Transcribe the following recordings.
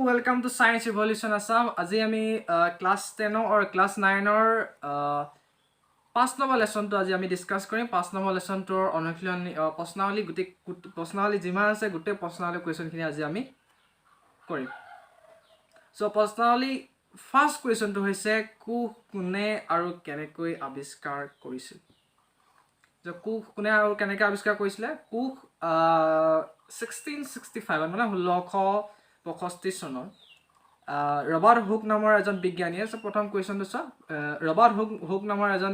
Welcome to Science Revolution Assam. আজি আমি class 10ৰ আৰু ক্লাছ 9ৰ 5 নম্বৰ লেচনটো আজি আমি ডিছকাছ কৰিম। 5 নম্বৰ লেচনটোৰ অনুশীলনী প্ৰশ্নাৱলী, গোটেই প্ৰশ্নাৱলী যিমান আছে, গোটেই প্ৰশ্নাৱলী কুৱেশ্যনখিনি আজি আমি কৰিম। চ' প্ৰশ্নাৱলী ফাৰ্ষ্ট কুৱেশ্যনটো হৈছে, কোষ কোনে আৰু কেনেকৈ আৱিষ্কাৰ কৰিছিল? যে কোষ কোনে আৰু কেনেকৈ আৱিষ্কাৰ কৰিছিলে? কোষ 1665ত, মানে 1665 চনত ৰবাৰ্ট হুক নামৰ এজন বিজ্ঞানীয়ে। চ' প্ৰথম কুৱেশ্যনটো চোৱা, ৰবাৰ্ট হুক নামৰ এজন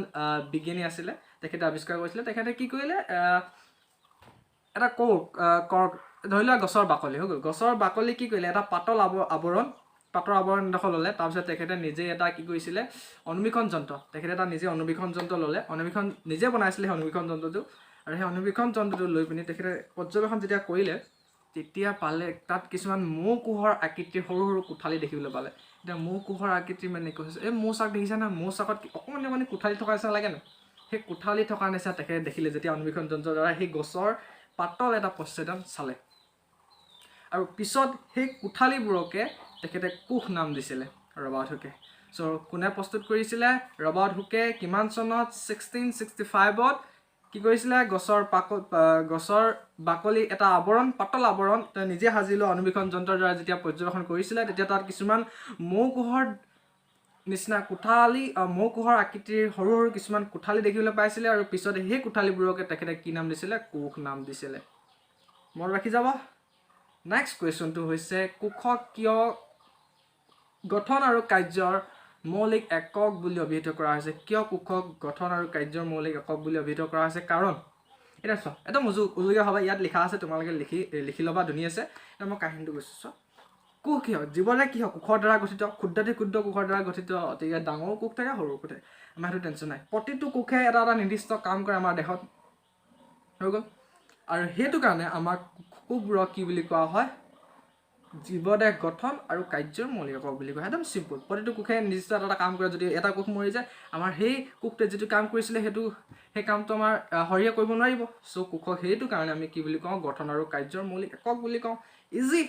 বিজ্ঞানী আছিলে, তেখেতে আৱিষ্কাৰ কৰিছিলে। তেখেতে কি কৰিলে? এটা কৰ্ক, ধৰি লোৱা গছৰ বাকলি হৈ গ'ল। গছৰ বাকলি কি কৰিলে? এটা পাতল আৱৰণ, পাতৰ আৱৰণ এডোখৰ ল'লে। তাৰপিছত তেখেতে নিজে এটা কি কৰিছিলে? অনুবীক্ষণ যন্ত্ৰ। তেখেতে এটা নিজে অনুবীক্ষণ যন্ত্ৰ ল'লে। অনুবীক্ষণ নিজে বনাইছিলে সেই অনুবীক্ষণ যন্ত্ৰটো। আৰু সেই অনুবীক্ষণ যন্ত্ৰটো লৈ পিনি তেখেতে পৰ্যবেক্ষণ যেতিয়া কৰিলে, তেতিয়া পালে তাত কিছুমান মৌ কোঁহৰ আকৃতিৰ সৰু সৰু কোঠালি দেখিবলৈ পালে। এতিয়া মৌ কোঁহৰ আকৃতি মানে কৈছে, এই মৌচাক দেখিছা নহয়? মৌচাকত অকণমানি অকণমানি কোঠালি থকা নিচিনা লাগে ন? সেই কোঠালি থকা নিচিনা তেখেতে দেখিলে, যেতিয়া অনুবীক্ষণ যন্ত্ৰৰ দ্বাৰা সেই গছৰ পাতল এটা প্ৰচ্ছদন চালে। আৰু পিছত সেই কোঠালিবোৰকে তেখেতে কোষ নাম দিছিলে ৰবাৰ্ট হুকে। চ' কোনে প্ৰস্তুত কৰিছিলে? ৰবাৰ্ট হুকে। কিমান চনত? 1665ত। কি কৰিছিলে? গছৰ বাকলি এটা আৱৰণ, পাতল আৱৰণ তেওঁ নিজে সাজি লোৱা অনুবীক্ষণ যন্ত্ৰৰ দ্বাৰা যেতিয়া পৰ্যবেক্ষণ কৰিছিলে, তেতিয়া তাত কিছুমান মৌ কোঁহৰ নিচিনা কোঠালি, মৌ কোঁহৰ আকৃতিৰ সৰু সৰু কিছুমান কোঠালি দেখিবলৈ পাইছিলে। আৰু পিছত সেই কোঠালিবোৰকে তেখেতে কি নাম দিছিলে? কোষ নাম দিছিলে। মনত ৰাখি যাব। নেক্সট কুৱেশ্যনটো হৈছে, কোষক কিয় গঠন আৰু কাৰ্যৰ মৌলিক একক বুলি অভিহিত কৰা হৈছে? কিয় কোষক গঠন আৰু কাৰ্যৰ মৌলিক একক বুলি অভিহিত কৰা হৈছে? কাৰণ এতিয়া চোৱা, একদম উজুকে ভাবা, ইয়াত লিখা আছে, তোমালোকে লিখি লিখি ল'বা ধুনীয়াছে। এতিয়া মই কাহিনীটো কৈছোঁ, চোৱা। কোষ কি হয়? জীৱনে কি হয়? কোষৰ দ্বাৰা গঠিত, ক্ষুদ্ৰাতি ক্ষুদ্ৰ কোষৰ দ্বাৰা গঠিত। অতিকে ডাঙৰ কোষ থাকে, সৰু কোষ থাকে, আমাৰ সেইটো টেনশ্যন নাই। প্ৰতিটো কোষে এটা এটা নিৰ্দিষ্ট কাম কৰে আমাৰ দেহত, হৈ গ'ল। আৰু সেইটো কাৰণে আমাক কোষবোৰক কি বুলি কোৱা হয়? জীৱদেহ গঠন আৰু কাৰ্যৰ মৌলিক একক বুলি কোৱা হয়। একদম চিম্পুল। প্ৰতিটো কোষে নিৰ্দিষ্ট এটা এটা কাম কৰে। যদি এটা কোষ মৰি যায়, আমাৰ সেই কোষটোৱে যিটো কাম কৰিছিলে, সেই কামটো আমাৰ শৰীৰে কৰিব নোৱাৰিব। চ' কোষক সেইটো কাৰণে আমি কি বুলি কওঁ? গঠন আৰু কাৰ্যৰ মৌলিক একক বুলি কওঁ। ইজি।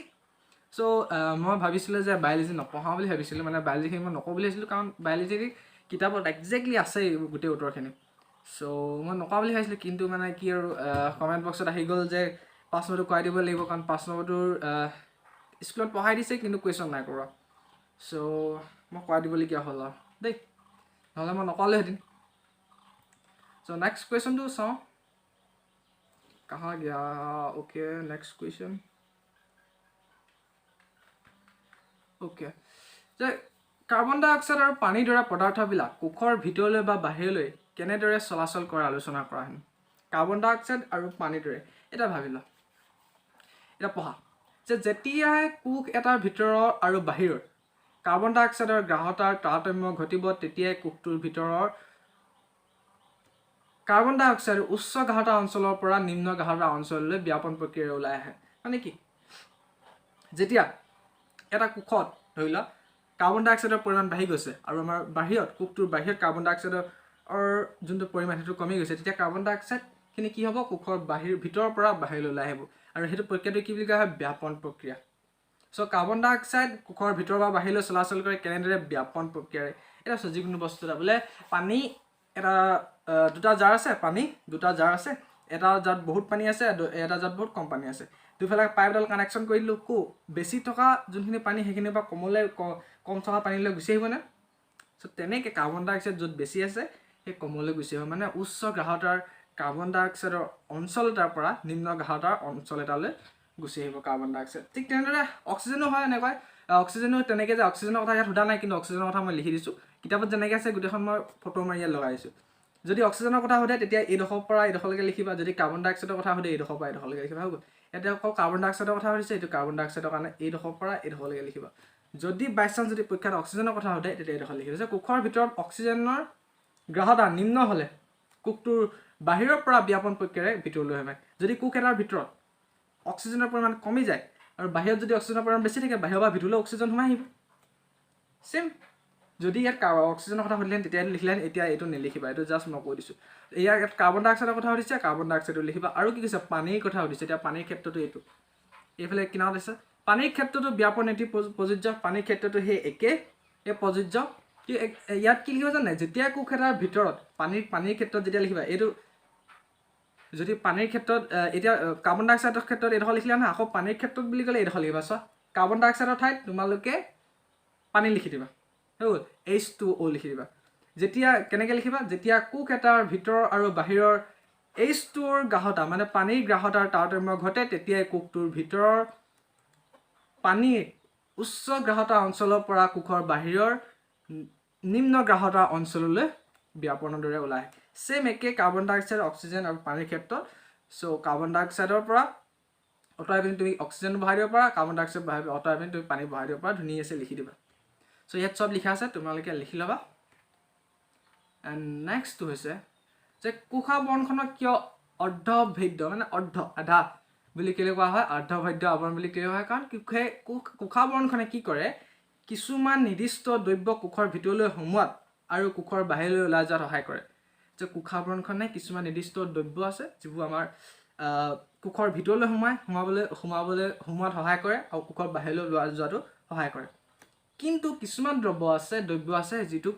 চ' মই ভাবিছিলোঁ যে বায়'লজি নপঢ়াওঁ বুলি ভাবিছিলোঁ, মানে বায়'লজিখিনি মই নকওঁ বুলি ভাবিছিলোঁ, কাৰণ বায়'লজি কিতাপত একজেক্টলি আছে গোটেই উত্তৰখিনি। চ' মই নকওঁ বুলি ভাবিছিলোঁ, কিন্তু মানে কি আৰু, কমেণ্ট বক্সত আহি গ'ল যে 5 নম্বৰটো কৰাই দিব লাগিব, কাৰণ 5 নম্বৰটোৰ স্কুলত পঢ়াই দিছে, কিন্তু কুৱেশ্যন নাই কৰোৱা। চ' মই কৰাই দিবলগীয়া হ'ল আৰু দেই, নহ'লে মই নকৰালোহেঁতেন। চ' নেক্সট কুৱেশ্যনটো চাওঁ। कहाँ गया? Okay, next question. অ'কে, যে কাৰ্বন ডাই অক্সাইড আৰু পানীৰ দৰে পদাৰ্থবিলাক কোষৰ ভিতৰলৈ বা বাহিৰলৈ কেনেদৰে চলাচল কৰে, আলোচনা কৰা হেনো। কাৰ্বন ডাই অক্সাইড আৰু পানীৰ দৰে, এতিয়া ভাবি লোৱা, এতিয়া পঢ়া যে যেতিয়াই কোষ এটাৰ ভিতৰৰ আৰু বাহিৰৰ কাৰ্বন ডাই অক্সাইডৰ গ্ৰাহতাৰ তাৰতম্য ঘটিব, তেতিয়াই কোষটোৰ ভিতৰৰ কাৰ্বন ডাই অক্সাইড উচ্চ গাঢ়তা অঞ্চলৰ পৰা নিম্ন গাঢ়তা অঞ্চললৈ ব্যাপন প্ৰক্ৰিয়াৰে ওলাই আহে। মানে কি? যেতিয়া এটা কোষত ধৰি লোৱা কাৰ্বন ডাই অক্সাইডৰ পৰিমাণ বাঢ়ি গৈছে আৰু আমাৰ বাহিৰত, কোষটোৰ বাহিৰত কাৰ্বন ডাই অক্সাইডৰ যোনটো পৰিমাণ, সেইটো কমি গৈছে, তেতিয়া কাৰ্বন ডাই অক্সাইডখিনি কি হ'ব? কোষৰ ভিতৰৰ পৰা বাহিৰলৈ ওলাই আহিব। আৰু সেইটো প্ৰক্ৰিয়াটো কি বুলি কোৱা হয়? ব্যাপন প্ৰক্ৰিয়া। চ' কাৰ্বন ডাই অক্সাইড কোষৰ ভিতৰৰ পৰা বাহিৰলৈ চলাচল কৰে কেনেদৰে? ব্যাপন প্ৰক্ৰিয়াৰে। এতিয়া চোৱা, যিকোনো বস্তু এটা, বোলে পানী এটা, দুটা জাৰ আছে, পানী দুটা জাৰ আছে, এটা জাৰত বহুত পানী আছে, এটা জাৰত বহুত কম পানী আছে। দুফালে পাইপ এডাল কানেকশ্যন কৰি দিলোঁ। বেছি থকা যোনখিনি পানী, সেইখিনিৰ পৰা কম থকা পানীলৈ গুচি আহিবনে? চ' তেনেকৈ কাৰ্বন ডাই অক্সাইড য'ত বেছি আছে, সেই কমলৈ গুচি আহিব। মানে উচ্চ গ্ৰাহতাৰ কাৰ্বন ডাই অক্সাইডৰ অঞ্চল এটাৰ পৰা নিম্ন গ্ৰাহতাৰ অঞ্চল এটালৈ গুচি আহিব কাৰ্বন ডাই অক্সাইড। ঠিক তেনেদৰে অক্সিজেনো হয় এনেকুৱাই। অক্সিজেনো তেনেকৈ যে অক্সিজেনৰ কথা ইয়াত সোধা নাই, কিন্তু অক্সিজেনৰ কথা মই লিখি দিছোঁ। কিতাপত যেনেকৈ আছে, গোটেইখন মই ফটো মাৰি ইয়াত লগাই দিছোঁ। যদি অক্সিজেনৰ কথা সোধে, তেতিয়া এইডোখৰ পৰা এইডোখৰলৈকে লিখিবা। যদি কাৰ্বন ডাই অক্সাইডৰ কথা সোধে, এইডোখৰ পৰা এইডোখৰলৈকে লিখিবা, হৈ গ'ল। ইয়াতে অকল কাৰ্বন ডাই অক্সাইডৰ কথা সুধিছে, এইটো কাৰ্বন ডাই অক্সাইডৰ কাৰণে এইডোখৰ পৰা এইডোখৰলৈকে লিখিবা। যদি বাই চান্স যদি পৰীক্ষাত অক্সিজেনৰ কথা সোধে, তেতিয়া এইডোখৰ লিখিবা যে কোষৰ ভিতৰত অক্সিজেনৰ গ্ৰাহতা নিম্ন হ'লে কোষটোৰ বাহিৰৰ পৰা ব্যাপন প্ৰক্ৰিয়াৰে ভিতৰলৈ সোমায়। যদি কোষ এটাৰ ভিতৰত অক্সিজেনৰ পৰিমাণ কমি যায় আৰু বাহিৰত যদি অক্সিজেনৰ পৰিমাণ বেছি থাকে, বাহিৰৰ পৰা ভিতৰলৈ অক্সিজেন সোমাই আহিব। চেম, যদি ইয়াত অক্সিজেনৰ কথা সুধিলে তেতিয়া এইটো লিখিলে, এতিয়া এইটো নিলিখিবা, এইটো জাষ্ট মই কৈ দিছোঁ। ইয়াত কাৰ্বন ডাই অক্সাইডৰ কথা সুধিছে, কাৰ্বন ডাই অক্সাইডটো লিখিবা। আৰু কি কৈছে? পানীৰ কথা সুধিছে। এতিয়া পানীৰ ক্ষেত্ৰতো এইটো এইফালে কিনাৰত আছে। পানীৰ ক্ষেত্ৰতো ব্যাপন নীতি প্ৰযোজ্য। পানীৰ ক্ষেত্ৰতো সেই একে এই প্ৰযোজ্য। কি ইয়াত কি লিখিবা জানে? যেতিয়া কোষ এটাৰ ভিতৰত পানীৰ ক্ষেত্ৰত যেতিয়া লিখিবা, এইটো যদি পানীৰ ক্ষেত্ৰত এতিয়া কাৰ্বন ডাই অক্সাইডৰ ক্ষেত্ৰত এইডোখৰ লিখিলা নহয়, আকৌ পানীৰ ক্ষেত্ৰত বুলি ক'লে এইডোখৰ লিখিবা। চোৱা, কাৰ্বন ডাই অক্সাইডৰ ঠাইত তোমালোকে পানী লিখি দিবা, হৈ গ'ল, H2O লিখি দিবা। যেতিয়া কেনেকৈ লিখিবা? যেতিয়া কোষ এটাৰ ভিতৰৰ আৰু বাহিৰৰ H2Oৰ গ্ৰাহতা, মানে পানীৰ গ্ৰাহতাৰ তাৰতম্য ঘটে, তেতিয়াই কোষটোৰ ভিতৰৰ পানীৰ উচ্চ গ্ৰাহতা অঞ্চলৰ পৰা কোষৰ বাহিৰৰ নিম্ন গ্ৰাহতা অঞ্চললৈ ব্যাপনৰ দৰে ওলায়। ছেইম একে কাৰ্বন ডাই অক্সাইড, অক্সিজেন আৰু পানীৰ ক্ষেত্ৰত। চ' কাৰ্বন ডাই অক্সাইডৰ পৰা আঁতৰাই পিনি তুমি অক্সিজেন বঢ়াই দিব পাৰা, কাৰ্বন ডাই অক্সাইড বঢ়াই আঁতৰাই পিনি তুমি পানী বঢ়াই দিব পাৰা। ধুনীয়াছে লিখি দিবা। চ' ইয়াত চব লিখা আছে, তোমালোকে লিখি ল'বা। এণ্ড নেক্সটটো হৈছে যে কোষাৱৰণখনক কিয় অৰ্ধভেদ্য, মানে অৰ্ধ আধা বুলি কেলৈ কোৱা হয়? অৰ্ধভেদ্য আৱৰণ বুলি কেলৈ কোৱা হয়? কাৰণ কোষাৱৰণখনে কি কৰে? কিছুমান নিৰ্দিষ্ট দ্ৰব্য কোষৰ ভিতৰলৈ সোমোৱাত আৰু কোষৰ বাহিৰলৈ ওলাই যোৱাত সহায় কৰে। যে কোষাৱৰণখনে কিছুমান নিৰ্দিষ্ট দ্ৰব্য আছে, যিবোৰ আমাৰ কোষৰ ভিতৰলৈ সোমাই সোমাবলৈ সোমাবলৈ সোমোৱাত সহায় কৰে আৰু কোষৰ বাহিৰলৈ ওলোৱা যোৱাটো সহায় কৰে। কিন্তু কিছুমান দ্ৰব্য আছে যিটো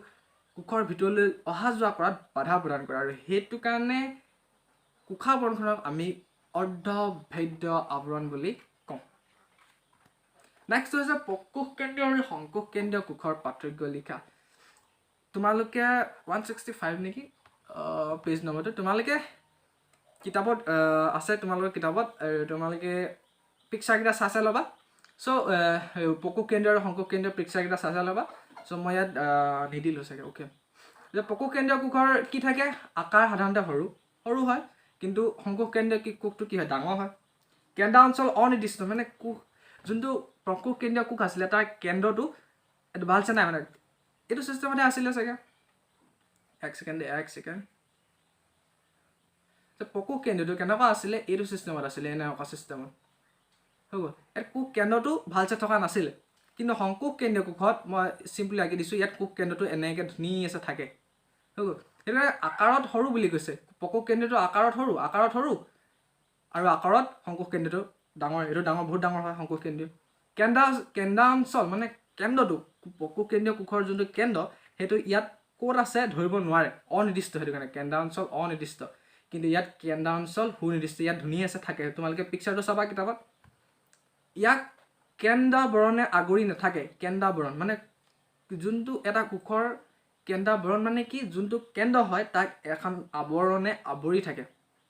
কোষৰ ভিতৰলৈ অহা যোৱা কৰাত বাধা প্ৰদান কৰে আৰু সেইটো কাৰণে কোষাৱৰণখনক আমি অৰ্ধভেদ্য আৱৰণ বুলি কওঁ। নেক্সট হৈছে প্ৰকোষ কেন্দ্ৰীয় আৰু সংকোষ কেন্দ্ৰীয় কোষৰ পাৰ্থক্য লিখা। তোমালোকে 165 নেকি পেজ নম্বৰটো, তোমালোকে কিতাপত আছে, তোমালোকৰ কিতাপত তোমালোকে পিকচাৰকেইটা চাই চাই ল'বা। চ' প্ৰকোষ কেন্দ্ৰীয় আৰু সংকোষ কেন্দ্ৰীয় পিকচাৰকেইটা চাই চাই ল'বা। চ' মই ইয়াত নিদিলোঁ চাগে। অ'কে, যে প্ৰকোষ কেন্দ্ৰীয় কোষৰ কি থাকে? আকাৰ সাধাৰণতে সৰু সৰু হয়, কিন্তু সংকোষ কেন্দ্ৰীয় কি কোষটো কি হয়? ডাঙৰ হয়। কেন্দ্ৰ অঞ্চল অনিৰ্দিষ্ট, মানে কোষ যোনটো প্ৰকোষ কেন্দ্ৰীয় কোষ আছিলে, তাৰ কেন্দ্ৰটো এইটো ভালছে নাই, মানে এইটো চিষ্টেমতে আছিলে চাগে। এক ছেকেণ্ড, এক ছেকেণ্ড। প্ৰকোষ কেন্দ্ৰটো কেনেকুৱা আছিলে? এইটো চিষ্টেমত আছিলে, এনেকুৱা চিষ্টেমত হৈ গ'ল। ইয়াত কোষ কেন্দ্ৰটো ভালছে থকা নাছিলে, কিন্তু সংকোষ কেন্দ্ৰীয় কোষত মই চিম্পলি আঁকি দিছোঁ, ইয়াত কোষ কেন্দ্ৰটো এনেকৈ ধুনীয়াছে থাকে, হৈ গ'ল। সেইটো কাৰণে আকাৰত সৰু বুলি কৈছে। প্ৰকোষ কেন্দ্ৰটো আকাৰত সৰু আৰু আকাৰত সংকোষ কেন্দ্ৰটো ডাঙৰ। এইটো ডাঙৰ, বহুত ডাঙৰ হয় সংকোষ কেন্দ্ৰীয়। কেন্দ্ৰাঞ্চল মানে কেন্দ্ৰটো, প্ৰকোষ কেন্দ্ৰীয় কোষৰ যোনটো কেন্দ্ৰ, সেইটো ইয়াত ক'ত আছে ধৰিব নোৱাৰে, অনিৰ্দিষ্ট। সেইটো কাৰণে কেন্দ্ৰাঞ্চল অনিৰ্দিষ্ট, কিন্তু ইয়াত কেন্দ্ৰাঞ্চল সুনিৰ্দিষ্ট, ইয়াত ধুনীয়াছে থাকে। তোমালোকে পিকচাৰটো চাবা কিতাপত। ইয়াক কেন্দ্ৰাবৰণে আগুৰি নাথাকে। কেন্দ্ৰাবৰণ মানে যোনটো এটা কোষৰ কেন্দ্ৰাবৰণ মানে কি? যোনটো কেন্দ্ৰ হয়, তাক এখন আৱৰণে আৱৰি থাকে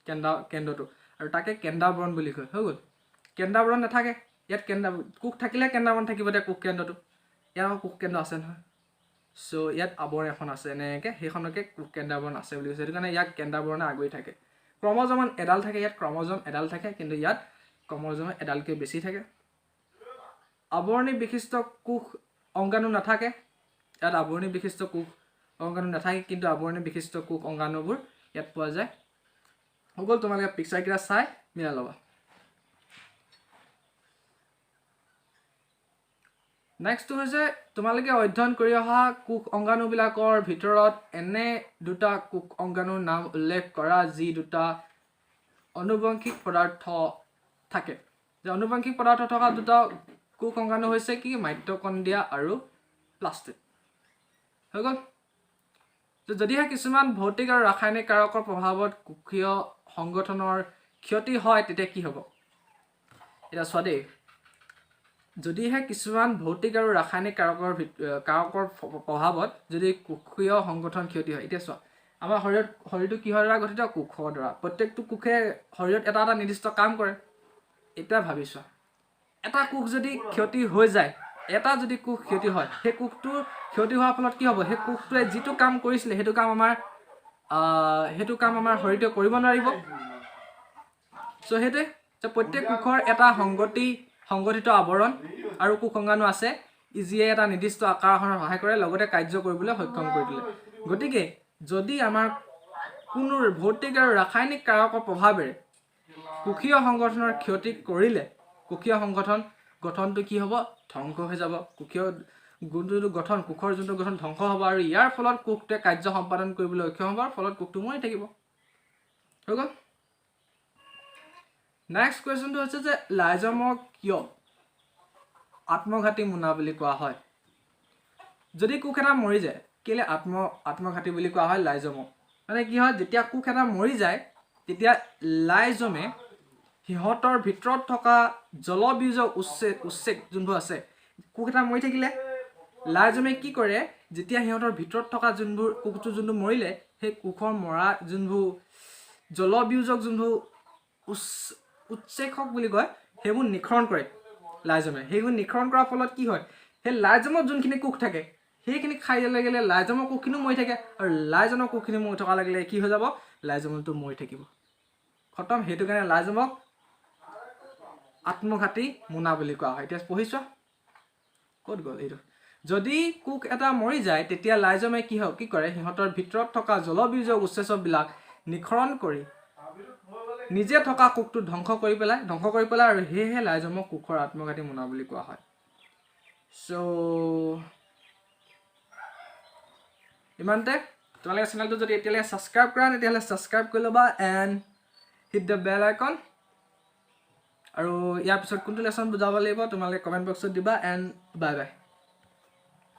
কেন্দ্ৰটো আৰু তাকে কেন্দ্ৰাবৰণ বুলি কয়, হৈ গ'ল। কেন্দ্ৰাবৰণ নাথাকে ইয়াত। কেন্দ্ৰা কোষ থাকিলে কেন্দ্ৰাবৰণ থাকিব। এতিয়া কোষ কেন্দ্ৰটো ইয়াত আকৌ কোষ কেন্দ্ৰ আছে নহয়। চ' ইয়াত আৱৰণ এখন আছে এনেকৈ, সেইখনকে কোষ কেন্দ্ৰাবৰণ আছে বুলি কৈছে। সেইটো কাৰণে ইয়াক কেন্দ্ৰাবৰণে আগুৰি থাকে। ক্ৰমজম এডাল থাকে, ইয়াত ক্ৰমজম এডাল থাকে, কিন্তু ইয়াত ক্ৰমজম এডালকৈ বেছি থাকে। আৱৰণী বিশিষ্ট কোষ অংগাণু নাথাকে। ইয়াত আৱৰণী বিশিষ্ট কোষ অংগাণু নাথাকে, কিন্তু আৱৰণী বিশিষ্ট কোষ অংগাণুবোৰ ইয়াত পোৱা যায়। হৈ গ'ল, তোমালোকে পিকচাৰকেইটা চাই মিলাই ল'বা। নেক্সটটো হৈছে তোমালোকে অধ্যয়ন কৰি অহা কোষ অংগাণুবিলাকৰ ভিতৰত এনে দুটা কোষ অংগাণুৰ নাম উল্লেখ কৰা, যি দুটা অনুবংশিক পদাৰ্থ থাকে। যে অনুবংশিক পদাৰ্থ থকা দুটা কোষ অংগাণু হৈছে কি? মাইটকণ্ড্ৰিয়া আৰু প্লাষ্টিড, হৈ গ'ল। তো যদিহে কিছুমান ভৌতিক আৰু ৰাসায়নিক কাৰকৰ প্ৰভাৱত কোষীয় সংগঠনৰ ক্ষতি হয়, তেতিয়া কি হ'ব? এতিয়া চোৱা দেই, যদিহে কিছুমান ভৌতিক আৰু ৰাসায়নিক কাৰকৰ প্ৰভাৱত যদি কোষীয় সংগঠন ক্ষতি হয়। এতিয়া চোৱা, আমাৰ শৰীৰটো কিহৰ দ্বাৰা গঠিত? কোষৰ দ্বাৰা। প্ৰত্যেকটো কোষে শৰীৰত এটা এটা নিৰ্দিষ্ট কাম কৰে। এতিয়া ভাবি চোৱা, এটা কোষ যদি ক্ষতি হৈ যায়, এটা যদি কোষ ক্ষতি হয়, সেই কোষটোৰ ক্ষতি হোৱাৰ ফলত কি হ'ব? সেই কোষটোৱে যিটো কাম কৰিছিলে, সেইটো কাম আমাৰ শৰীৰটোৱে কৰিব নোৱাৰিব। চ' সেইটোৱে যে প্ৰত্যেক কোষৰ এটা সংগঠিত আৱৰণ আৰু কোষ অংগাণু আছে, যিয়ে এটা নিৰ্দিষ্ট আকাৰ এখনত সহায় কৰে, লগতে কাৰ্য কৰিবলৈ সক্ষম কৰি তোলে। গতিকে যদি আমাৰ কোনো ভৌতিক আৰু ৰাসায়নিক কাৰকৰ প্ৰভাৱেৰে কোষীয় সংগঠনৰ ক্ষতি কৰিলে, কোষীয় গঠনটো কি হ'ব? ধ্বংস হৈ যাব। কোষীয় যোনটো গঠন, কোষৰ যোনটো গঠন ধ্বংস হ'ব আৰু ইয়াৰ ফলত কোষটোৱে কাৰ্য সম্পাদন কৰিবলৈ অক্ষম হ'ব আৰু ফলত কোষটো মৰি থাকিব, হৈ গ'ল। নেক্সট কুৱেশ্যনটো হৈছে যে লাইজমক কিয় আত্মঘাতী মোনা বুলি কোৱা হয়। যদি কোষ এটা মৰি যায়, কেলৈ আত্মঘাতী বুলি কোৱা হয় লাইজমক? মানে কি হয়, যেতিয়া কোষ এটা মৰি যায়, তেতিয়া লাইজমে সিহঁতৰ ভিতৰত থকা জলবীজ উচ্ছেদ যোনবোৰ আছে, কোষ এটা মৰি থাকিলে লাইজমে কি কৰে? যেতিয়া সিহঁতৰ ভিতৰত থকা যোনবোৰ কোষটো যোনটো মৰিলে, সেই কোষৰ মৰা যোনবোৰ জলবিয়োজক, যোনবোৰ উচ্ছেদক বুলি কয়, সেইবোৰ নিঃসৰণ কৰে লাইজমে। সেইবোৰ নিঃসৰণ কৰাৰ ফলত কি হয়? সেই লাইজমত যোনখিনি কোষ থাকে, সেইখিনি খাই দিয়াৰ লগে লগে লাইজমৰ কোষখিনিও মৰি থাকে আৰু লাইজমৰ কোষখিনি মৰি থকাৰ লগে লগে কি হৈ যাব? লাইজমটো মৰি থাকিব, খতম। সেইটো কাৰণে লাইজমক আত্মঘাতী মোনা বুলি কোৱা হয়। এতিয়া পঢ়ি চোৱা, ক'ত গ'ল এইটো? যদি কোষ এটা মৰি যায়, তেতিয়া লাইজমে কি হয়, কি কৰে? সিহঁতৰ ভিতৰত থকা জলবীজক উৎসেচকবিলাক নিঃসৰণ কৰি নিজে থকা কোষটো ধ্বংস কৰি পেলাই আৰু সেয়েহে লাইজমক কোষৰ আত্মঘাতী মোনা বুলি কোৱা হয়। চ' ইমানতে। তোমালোকে চেনেলটো যদি এতিয়ালৈকে ছাবস্ক্ৰাইব কৰা নাই, তেতিয়াহ'লে ছাবস্ক্ৰাইব কৰি ল'বা and hit the bell icon. আৰু ইয়াৰ পিছত কোনটো লেচন বুজাব লাগিব, তোমালোকে কমেণ্ট বক্সত দিবা। And bye bye.